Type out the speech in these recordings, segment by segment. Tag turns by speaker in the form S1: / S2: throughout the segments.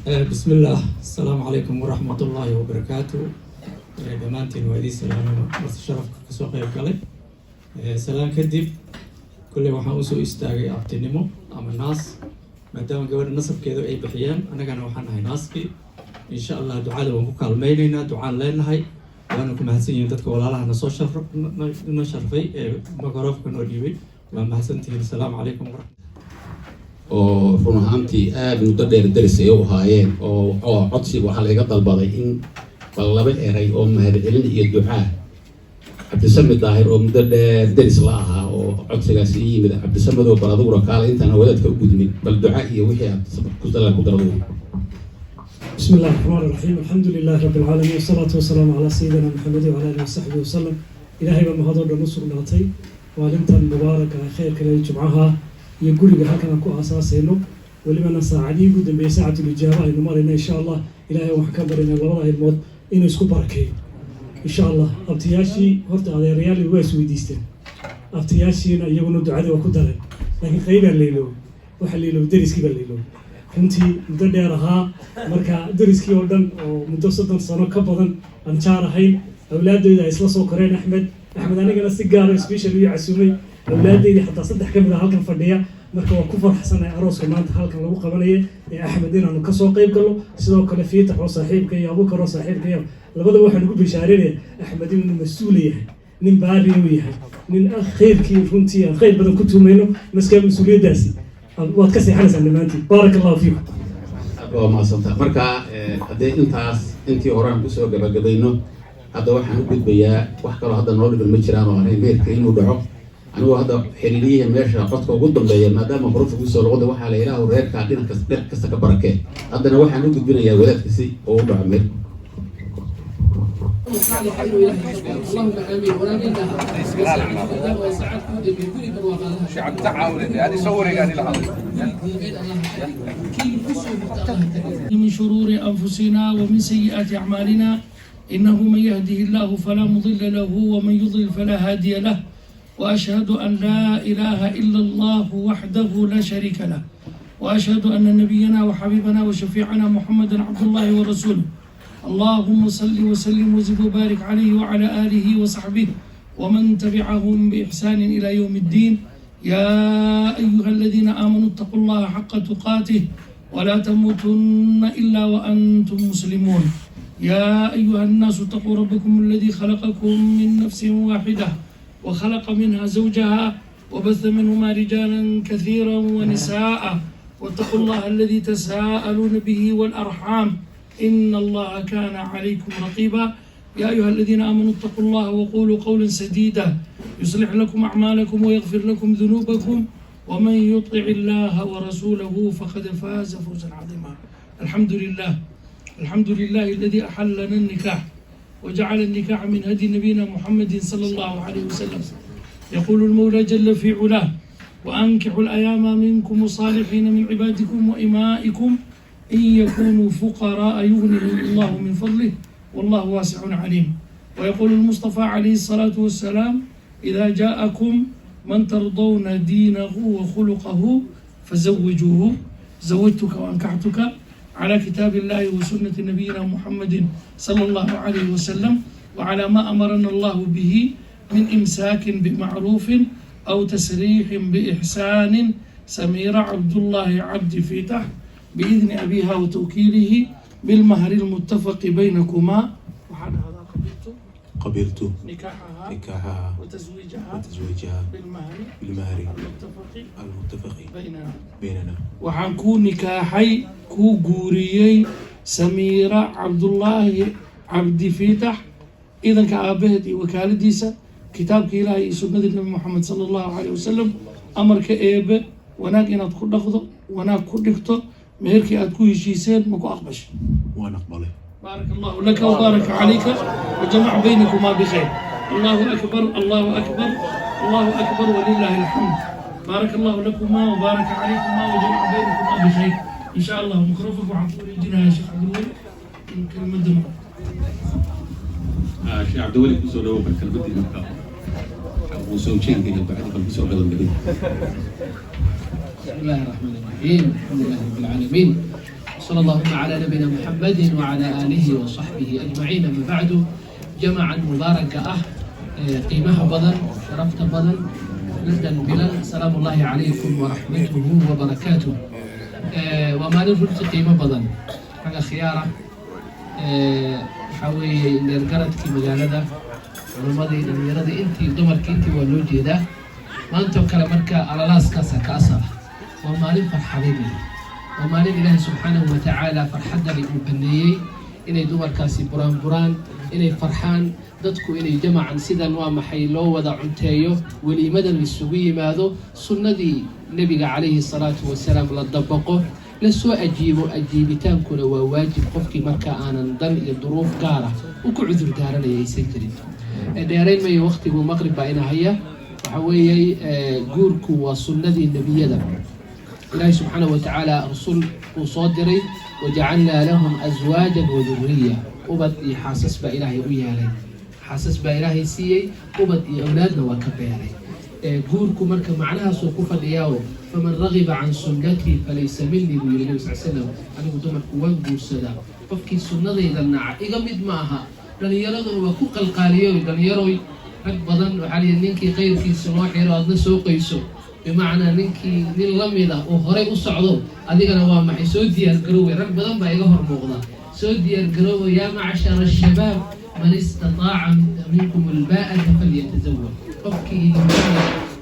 S1: بسم الله، السلام عليكم ورحمة الله وبركاته. Dhammaantiin waa idiin salaamay, marti sharafka kasoo qeyb galay. Salaan kadib, kolley waxaan usoo istaagay abtinimo ama naas, maadaama gabadha nasabkeedu ay bixiyeen, annagana waxaan ahay naaskii. Insha Allah ducada waan ku kaalmaynaynaa, ducaan leenahay, waana ku mahadsan yihiin dadka walaalaha nasoo sharf noo sharfay ee microphone-ka noo dhiibay. Waa mahadsantihiin. Asalaamu calaykum waraxmat
S2: Oo run ahaantii aada muddo dheer daris ay u ahaayeen, oo codsi waxaa layga dalbaday in bal laba eray oo mahadcelin iyo ducaa Cabdisamed Daahir, oo muddo dheer deris la ahaa, oo codsigaas ii yimid. Cabdisamedoo, bal adiguna kaale intaan wadaadka u gudmin, bal duca iyo wixii aad ku ku daradu.
S3: بسم الله الرحمن الرحيم، الحمد لله رب العالمين، والصلاة والسلام على سيدنا محمد وعلى آله وصحبه وسلم. إلهي baa mahadoo dhan u sugnaatay maalintan mubaaraka khayrka leh, jumcaha iyo guriga halkan aan ku aasaasayno, welibana saacadihii ugu dambeeyey, saacatul ijaaba aynu marayno insha Allah. Ilaahay waxaan ka barinaa labada ilmood inuu isku barakeeyo insha Allah. Abtiyaashii horta adeerayaal waa is weydiisteen, abtiyaashiina iyaguna ducadii waa ku dareen, laakiin qaybaa laylooway, waxaa laylooway deriskii baa laylooway. Runtii muddo dheer ahaa marka deriskii oo dhan oo muddo 30 sano ka badan aan jaar ahayn, awlaadeyda ay isla soo koreen. Axmed, Axmed anigana si gaaro special ii casuumay, awlaadeydii xataa saddex ka mid a halkan fadhiya. Marka waa ku farxsanahay arooska maanta halkan lagu qabanaya ee Axmed inaanu kasoo qayb galno. Sidoo kale Fiitax oo saaxiibka iyo Abuukar oo saaxiibka iyo labadaba waxaan ugu bishaarinaya Axmed inuu mas-uul yahay, nin baari uu yahay, nin khayrkii runtii aan khayr badan ku tuumayno. Maskaa mas-uuliyaddaasi waad ka seexanaysaan dhammaantiin. Baaraka Allahu fiikum.
S2: Waa mahadsantaa. Marka haddii intaas intii horaan kusoo gabagabayno, hadda waxaan u gudbayaa wax kaloo hadda noo dhiban ma jiraan oo ahayn meerka inuu dhaco. Anigoo hadda xiriiriyihii meesha codka ugu dambeeya, maadaama hurufta kusoo noqda, waxaa la ilaahu reerkaa dhinac kasta, dhinac kasta ka barakee. Haddana waxaan u gudbinayaa wadaadka si oo u dhaco meer.
S4: اللهم امين وسعد
S5: من شرور أنفسنا ومن سيئات أعمالنا، إنه من يهده الله فلا مضل له ومن يضلل فلا هادي له، وأشهد أن لا إله إلا الله وحده لا شريك له، وأشهد أن نبينا وحبيبنا وشفيعنا محمدا عبد الله ورسوله. اللهم صل وسلم وزد وبارك عليه وعلى آله وصحبه ومن تبعهم بإحسان إلى يوم الدين. يا أيها الذين آمنوا اتقوا الله حق تقاته ولا تموتن إلا وأنتم مسلمون. يا أيها الناس اتقوا ربكم الذي خلقكم من نفس واحدة وخلق منها زوجها وبث منهما رجالا كثيرا ونساء، واتقوا الله الذي تساءلون به والأرحام، إن الله كان عليكم رقيبا. يا أيها الذين آمنوا اتقوا الله وقولوا قولا سديدا، يصلح لكم أعمالكم ويغفر لكم ذنوبكم، ومن يطع الله ورسوله فقد فاز فوزا عظيما. الحمد لله، الحمد لله الذي أحل لنا النكاح وجعل النكاح من هدي نبينا محمد صلى الله عليه وسلم. يقول المولى جل في علاه: وأنكحوا الأيامى منكم والصالحين من عبادكم وإمائكم إن يكونوا فقراء يغنهم الله من فضله، والله واسع عليم. ويقول المصطفى عليه الصلاة والسلام: إذا جاءكم من ترضون دينه وخلقه فزوجوه. زوجتك وأنكحتك على كتاب الله وسنة نبينا محمد صلى الله عليه وسلم، وعلى ما أمرنا الله به من إمساك بمعروف أو تسريح بإحسان، سميرة عبد الله عبد فيتح، بإذن أبيها وتوكيله، بالمهر المتفق بينكما. وحال هذا قبلت
S6: قبلت
S5: نكاحها
S6: نكاحها
S5: وتزويجها
S6: وتزويجها
S5: بالمهر
S6: بالمهر
S5: المتفق
S6: المتفق
S5: بيننا.
S6: بيننا.
S5: Waxaan kuu nikaaxay, kuu guuriyey Samiira Cabdullaahi Cabdi Fiitax, idanka aabbaheed iyo wakaaladiisa, kitaabka Ilaahay iyo sunnadii Nabi Moxamed sala Allahu caleyh wasalam, amarka Eebe, wanaag inaad ku dhaqdo, wanaag ku dhigto, meherkii aad ku heshiiseen. Ma ku aqbashay?
S6: Waan aqbalay.
S5: بارك الله لك وبارك عليك وجمع بينكما بخير. الله أكبر، الله أكبر، الله أكبر، ولله الحمد. بارك الله لكما وبارك عليكما وجمع بينكما بخير إن شاء الله. ميكروفونك waxaan ku wareejinayaa Sheekh Cabdiweli in kelmadda
S2: Sheekh Cabdiweli, kusoo dhawow bal kelmadii. Marka uu soo jeedka iyo ducadii bal kusoo gabagabay.
S4: بسم الله الرحمن الرحيم، الحمد لله رب العالمين. صلى اللهم على نبينا محمد وعلى آله وصحبه أجمعين. أما بعد، جمعا مباركة qiimaha badan, sharafta badan, xafladan bilan, salaamu ullaahi calaykum waraxmatuhu wabarakaatuh. Waa maalin runtii qiimo badan. Ragga khiyaara waxaa weeye dheergaradkii magaalada, culimmadii, dhalinyaradii, intii dumarkii, intii waa loo jeedaa maantoo kale. Marka alalaaskaasa ka asal ah waa maalin farxadeed leh, waa maalin Ilaahay subxaanahu watacaala farxaddani uu baneeyey inay dumarkaasi buraanburaan, inay farxaan dadku, inay jamacan sidan waa maxay loo wada cunteeyo, weliimadan isugu yimaado, sunnadii Nebiga calayhi salaatu wasalaam la dabaqo, la soo ajiibo. Ajiibitaankuna waa waajib qofkii marka aanan dan iyo duruuf gaara uu ku cudur daaranaya aysan jirin. Dheerayn mayo, waqtigu maqrib baa ina haya. Waxa weeye, guurku waa sunnadii nebiyada. Ilaahay subxaanahu watacaala rasul uu soo diray, wajacalnaa lahum aswaajan wa durriya, ubad iyo xaasas baa Ilaahay u yeelay, xaasas baa Ilaahay siiyey, ubad iyo awlaadna waa ka beeray. Guurku marka macnahaasuu ku fadhiyaa. Faman ragiba can sunnatii falaysa minii, buu yiri Nabi sal slam. Anigu dumarku waan guursadaa, qofkii sunnadayda naca iga mid ma aha. Dhalinyaraduna waa ku qalqaaliyoy, dhalinyaroy, rag badan waxaa liyi ninkii qayrkiisa loo xiro aadna soo qoyso, bimacnaa ninkii nin la mid ah uu horay u socdo, adigana waa maxay soo diyaar garooway. Rag badan baa iga hor muuqda, soo diyaar garoowa. Yaa macshara ashabaab, man istataaca minkum albaa'ata falyatazawaj. Qofkii idinka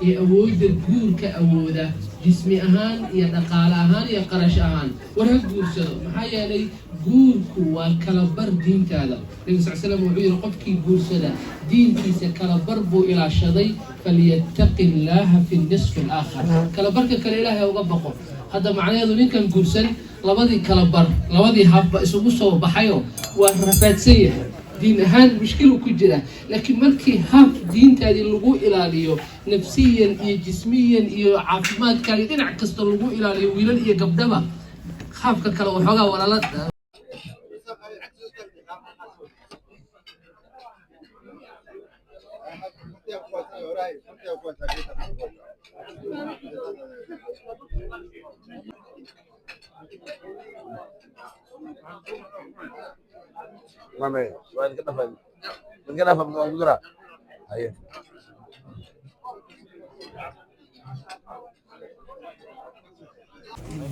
S4: ee awoodda guurka awooda, jismi ahaan iyo dhaqaale ahaan iyo qarash ahaan, war ha guursado. Maxaa yeelay, guurku waa kala bar diintaada. Nabi sal slam wuxuu yihi, qofkii guursada diinkiisa kala bar buu ilaashaday. Falyattaqi illaaha fi nisfi alaakhar, kala barka kale Ilaahay uga baqo. Hadda macnaheedu ninkan guursan labadii kala bar, labadii habba isugu soo baxayo, waa rafaadsan yahay, diin ahaan mushkilu ku jira. Laakiin markii haaf diintaadii lagu ilaaliyo, nafsiyan iyo jismiyan iyo caafimaadkaaga dhinac kasta lagu ilaaliyo, wiilal iyo gabdhaba, haafka kale waxoogaa walaala.
S7: Mame, waa idinka dhafay. Idinka dhafa waa ku daraa. Haye.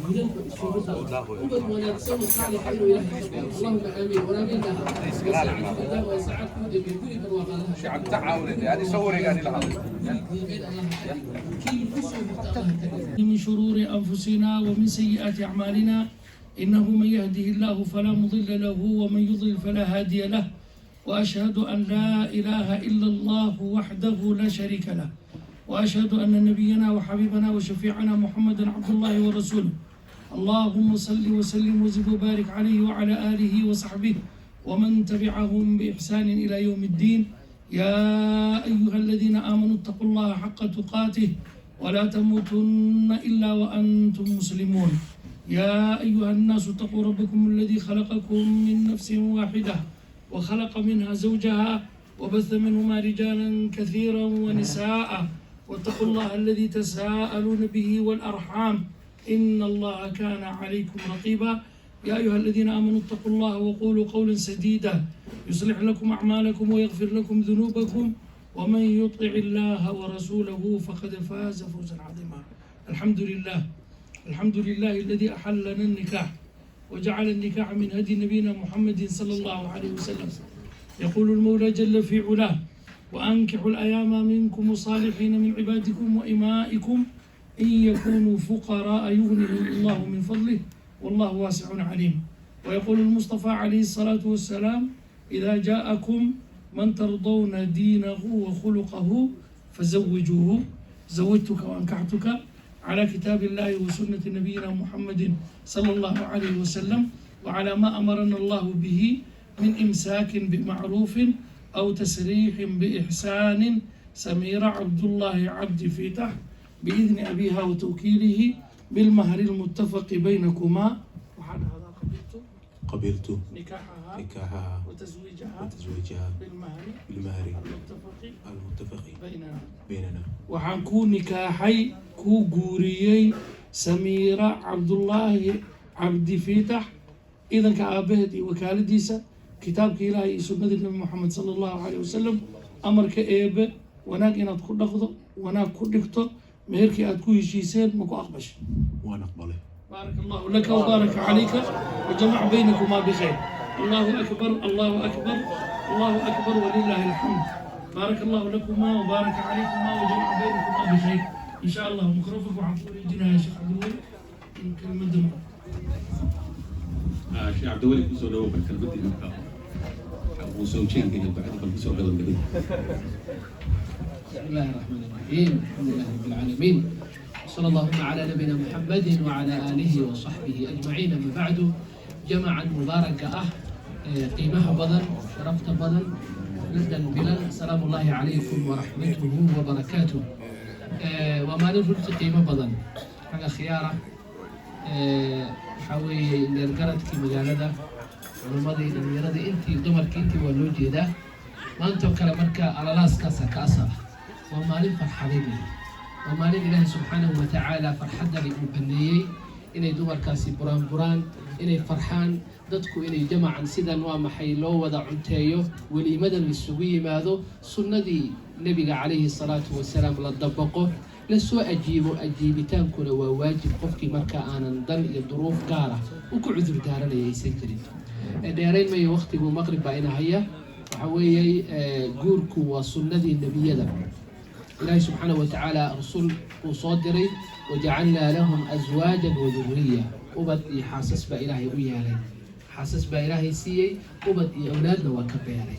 S4: Wiilalka isugu daro ubad wanaagsan oo saalixa inuu Ilaahay ka dhigo. Allahuma aamiin. Walaamiin dhaha. Saacad ku dambe guri barwaaqo Allah diimeed Allah ka dhigo, kii ku soo hurta Allah ka dhigo.
S5: من شرور أنفسنا ومن سيئات أعمالنا، إنه من يهده الله فلا مضل له ومن يضلل فلا هادي له، وأشهد أن لا إله إلا الله وحده لا شريك له، وأشهد أن نبينا وحبيبنا وشفيعنا محمدا عبد الله ورسوله. اللهم صل وسلم وزد وبارك عليه وعلى آله وصحبه ومن تبعهم بإحسان إلى يوم الدين. يا أيها الذين آمنوا اتقوا الله حق تقاته ولا تموتن إلا وأنتم مسلمون. يا أيها الناس اتقوا ربكم الذي خلقكم من نفس واحدة وخلق منها زوجها وبث منهما رجالا كثيرا ونساء، واتقوا الله الذي تساءلون به والأرحام، إن الله كان عليكم رقيبا. يا أيها الذين آمنوا اتقوا الله وقولوا قولا سديدا يصلح لكم أعمالكم ويغفر لكم ذنوبكم، ومن يطع الله ورسوله فقد فاز فوزا عظيما. الحمد لله، الحمد لله الذي أحل لنا النكاح وجعل النكاح من هدي نبينا محمد صلى الله عليه وسلم. يقول المولى جل في علاه: وأنكحوا الأيام منكم الصالحين من عبادكم وإمائكم إن يكونوا فقراء يغنهم الله من فضله والله واسع عليم. ويقول المصطفى عليه الصلاة والسلام: إذا جاءكم من ترضون دينه وخلقه فزوجوه. زوجتك وأنكحتك على كتاب الله وسنة نبينا محمد صلى الله عليه وسلم، وعلى ما أمرنا الله به من إمساك بمعروف أو تسريح بإحسان. سميرة عبد الله عبد فيتح، بإذن أبيها وتوكيله، بالمهر المتفق بينكما. وحال هذا قبلت
S6: قبلت
S5: نكاحها
S6: نكاحها
S5: وتزويجها
S6: وتزويجها
S5: بالمهر
S6: بالمهر
S5: المتفق
S6: المتفق
S5: بيننا.
S6: بيننا.
S5: Waxaan kuu nikaaxay, kuu guuriyey Samiira Cabdullaahi Cabdi Fiitax. Idanka aabbaheed iyo wakaaladiisa, kitaabka Ilaahay iyo sunnadii Nabi Moxamed sala Allahu caleyh wasalam, amarka Eebe, wanaag inaad ku dhaqdo, wanaag ku dhigto, meherkii aad ku heshiiseen, ma ku aqbashay?
S6: Waan aqbalay.
S5: بارك الله لك وبارك عليك وجمع بينكما بخير. الله أكبر، الله أكبر، الله أكبر، ولله الحمد. بارك الله لكما وبارك عليكما وجمع بينكما بخير إن شاء الله. ميكروفونك waxaan ku wareejinayaa Sheekh Cabdiweli in kelmadda.
S2: Sheekh Cabdiweli, kusoo dhawow bal kelmadii marka uu soo jeedka iyo ducadii bal kusoo gabagabay.
S4: بسم الله الرحمن الرحيم، الحمد لله رب العالمين، صلى اللهم على نبينا محمد وعلى آله وصحبه أجمعين، أما بعد. جمعا مباركة أه qiimaha badan, sharafta badan, xafladan bilan, asalaamu Allahi calaykum waraxmatuhu wabarakaatuh. Waa maalin runtii qiimo badan. Ragga khiyaara waxaa weeye dheergaradkii magaalada, culimmadii, dhalinyaradii, intii dumarkii, intii waa loo jeedaa maantoo kale. Marka alalaaskaasa ka asal ah, waa maalin farxadeed wey. Waa maalin Ilaahay subxaanahu wa tacaala farxaddani uu baneeyey, inay dumarkaasi buraanburaan, inay farxaan dadku, inay jamacan sidan waa maxay loo wada cunteeyo, weliimadan isugu yimaado, sunnadii Nebiga calayhi salaatu wasalaam la dabaqo, la soo ajiibo. Ajiibitaankuna waa waajib qofkii marka aanan dan iyo duruuf gaara uu ku cudur daaranaya aysan jirin. Dheerayn mayo, waqtigu maqrib baa ina haya. Waxa weeyey, guurku waa sunnadii nebiyada. Ilaahay subxaanahu watacaala rasul uu soo diray, wajacalnaa lahum aswaajan wa dhurriya, ubad iyo xaasas baa Ilaahay u yeelay, xaasas baa Ilaahay siiyey, ubad iyo awlaadna waa ka beeray.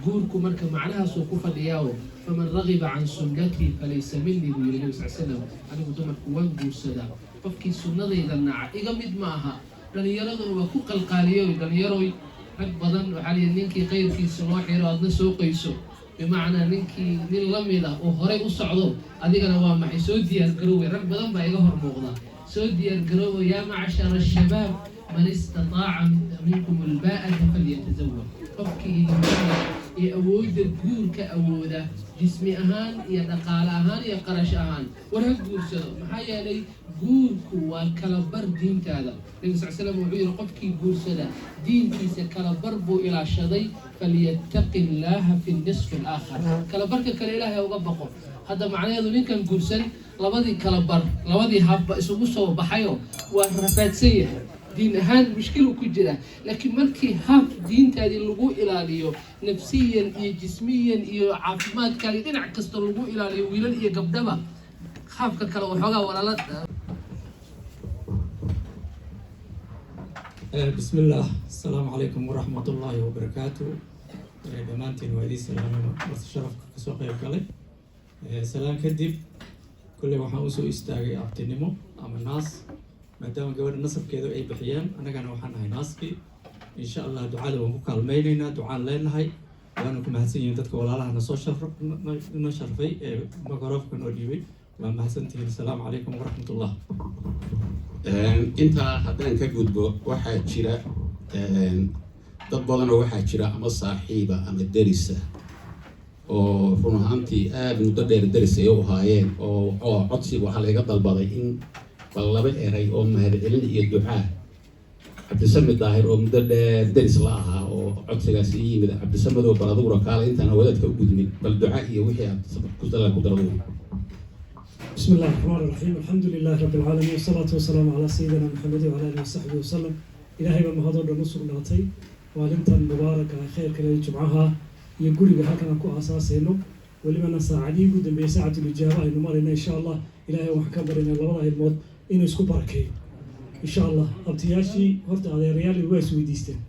S4: Guurku marka macnahaasuu ku fadhiyaa. Faman ragiba can sunnatii falaysa minii, buu yiri Nabi sal slam. Anigu dumarku waan guursadaa, qofkii sunnadayda naca iga mid ma aha. Dhalinyaraduna waa ku qalqaaliyoy, dhalinyaroy, rag badan waxaa liyi ninkii qayrkiisa loo xiro adna soo qoyso, bimacnaa ninkii nin la mid ah oo horay u socdo, adigana waa maxay soo diyaar garooway. Rag badan baa iga hor muuqda, soo diyaar garoowa. Yaa macshara ashabaab, man istataaca minkum albaa'ata falyatazawaj. Qofkii idinka ee awoodda guurka awooda, jismi ahaan iyo dhaqaale ahaan iyo qarash ahaan, war ha guursado. Maxaa yeelay, guurku waa kala bar diintaada. Nabi sal slam wuxuu yihi, qofkii guursada diinkiisa kala bar buu ilaashaday. Falyattaqi illaaha fi nisfi alaakhar, kala barka kale Ilaahay uga baqo. Hadda macnaheedu ninkan guursan labadii kala bar, labadii habba isugu soo baxayo, waa rafaadsan yahay, diin ahaan mushkil ku jira. Laakiin markii haaf diintaadii lagu ilaaliyo, nafsiyan iyo jismiyan iyo caafimaadkaagi dhinac kasta lagu ilaaliyo, wiilal iyo gabdhaba, haafka kale waxoogaa walaala.
S1: بسم الله، السلام عليكم ورحمة الله وبركاته. Dhammaantiin waa idiin salaamay, marti sharafka kasoo qayb galay. Salaan kadib, kolley waxaan usoo istaagay abtinimo ama naas, maadaama gabadha nasabkeedu ay bixiyeen, annagana waxaan nahay naaskii. Insha Allah ducada waan ku kaalmaynaynaa, ducaan leenahay. Waana ku mahadsan yihiin dadka walaalaha nasoo na sharfay ee microphone noo dhiibay. Waa mahadsantihiin. Asalaamu calaykum waraxmat ullah.
S2: Intaa haddaan ka gudbo, waxaa jira dad badanoo waxaa jira ama saaxiiba ama derisa oo run ahaantii aada muddo dheer deris ay u ahaayeen, oo codsiga waxaa layga dalbaday in bal laba eray oo mahadcelin iyo ducaa. Cabdisamid Daahir oo muddo dheer deris la ahaa oo codsigaas ii yimid. Cabdisamedow, bal adiguna kaale intaan wadaadka u gudmin, bal duca iyo wixii aad ku ku daradu.
S3: بسم الله الرحمن الرحيم، الحمد لله رب العالمين، والصلاة والسلام على سيدنا محمد وعلى آله وصحبه وسلم. Ilaahay baa mahadoo dhan u sugnaatay maalintan mubaaraka khayrka leh, jumcaha iyo guriga halkan aan ku aasaasayno, welibana saacadihii ugu dambeeyey, saacatul ijaaba aynu marayno insha Allah. Ilaahay waxaan ka barinaa labada ilmood inuu isku barakeeyo insha Allah. Abtiyaashii horta adeerayaal waa isweydiisteen,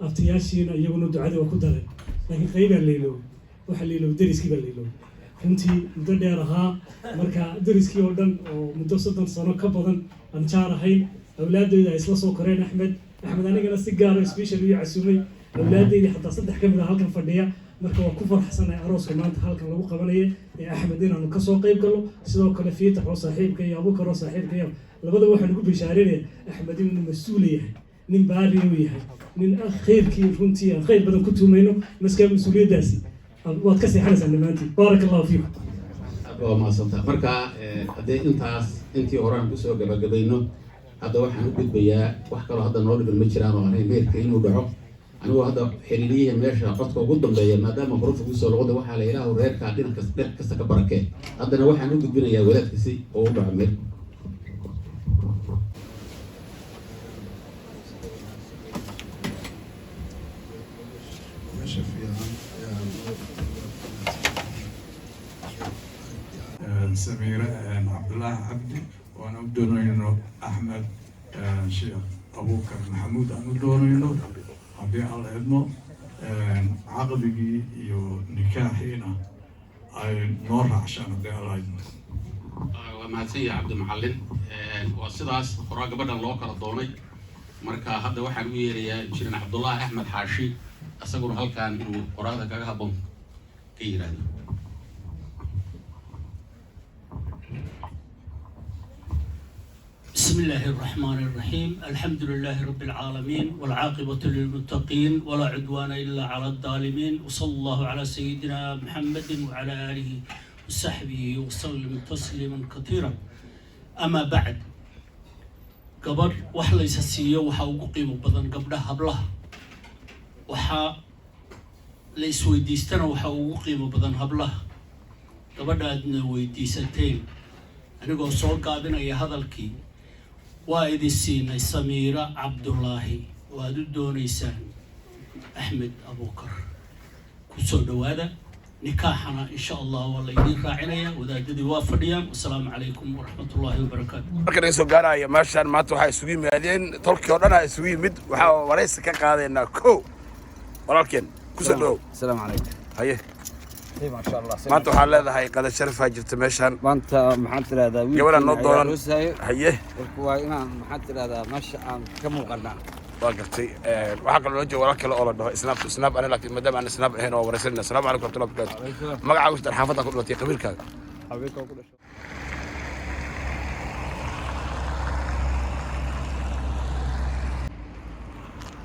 S3: abtiyaashiina iyaguna ducadii waa ku dareen, laakiin qaybaa laylooway, waxaa laylooway deriskii baa laylooway runtii muddo dheer ahaa. Marka deriskii oo dhan oo muddo 30 sano ka badan aan jaar ahayn, awlaadeyda ay isla soo koreen, Axmed anigana si gaara special ii casuumay, awlaadeydii xataa saddex ka mid a halkan fadhiya. Marka waa ku farxsanahay arooska maanta halkan lagu qabanaya ee Axmed inaanu kasoo qayb galno. Sidoo kale Fiitax oo saaxiibka iyo Abuukar oo saaxiibka iyo labadaba waxaan ugu bishaarinaya Axmed inuu mas-uul yahay, nin baari uu yahay, nin khayrkii runtii aan khayr badan ku tuumayno. Maskaa mas-uuliyaddaasi waad ka seexanaysaan dhammaantiin. Baaraka Allahu fiikum.
S2: Aad waa mahadsantaha. Marka haddii intaas intii hore aan kusoo gabagabayno. Hadda waxaan u gudbayaa, wax kaloo hadda noo dhiban ma jiraan oo ahayn meherka inuu dhaco. Anigoo hadda xiriiriyihii meesha codka ugu dambeeya, maadaama qurufa kusoo noqda, waxaa la ilaahu reerkaa dhinac kasta, dhinac kasta ka barakee. Haddana waxaan u gudbinayaa wadaadka si oo u dhaco meherka.
S8: Meesha fiican. Samiire Cabdulaahi Cabdi waan u doonayno, Axmed Sheekh Abuukar Maxamuud aan u doonayno, haddii aan la idmo, caqdigii iyo nikaaxiina ay noo raacshaan, haddii aan la idmo.
S2: Waa mahadsan yahay Cabdimacalin. Waa sidaas horaa gabadhan loo kala doonay. Marka hadda waxaan u yeerayaa Injineer Cabdullaahi Axmed Xaashi, isaguna halkan inuu qoraada kaga habboon ka yiraahdo.
S9: بسم الله الرحمن الرحيم، الحمد لله رب العالمين، والعاقبة للمتقين، ولا عدوان إلا على الظالمين، وصلى الله على سيدنا محمد وعلى آله وصحبه وسلم تسليما كثيرا. أما بعد، gabadh wax laysa siiyo waxaa ugu qiimo badan gabdhaha hablaha, waxaa la isweydiistana waxaa ugu qiimo badan hablaha. Gabadhaadna weydiisateen, anigoo soo gaabinaya hadalkii, waa idin siinay Samiira Cabdulaahi oo aada u doonaysaan Axmed Abuukar. Kusoo dhawaada nikaaxana, insha Allah waa la idiin raacinaya, wadaadadii waa fadhiyaan. Wasalaamu calaykum waraxmatullaahi wabarakaatu.
S7: Marka naga soo gaaraya meeshaan maanta waxaa isugu yimaadeen tolkii oo dhan aa isugu yimid. Waxaa waraysi ka qaadaynaa ko walaalkeen. Kusoo dhawow.
S10: Asalaamu calaykum.
S7: Haye.
S10: Ma sha Allah.
S7: Maanta waxaa leedahay qada sharafaa jirta meeshaan.
S10: Maanta maxaan tidhahdaa?
S7: Gabadha noo doonan. Haye.
S10: Marka waa inaan, maxaan tidhahdaa, meesha aan ka muuqanaa.
S7: Waa gartay. Waxaa kaloo loo jeeda walaal kale oo la dhaho Snaab Snaab. Ani laakiin maadaama aan Snaab ahayn, waa waraysanayna. Asalaamu calaykum warahmatullahi wabarakatu. Magacaagu saddex, xaafadda ku dhalatay, qabiilkaaga?
S10: Xabiibka ku dhasho.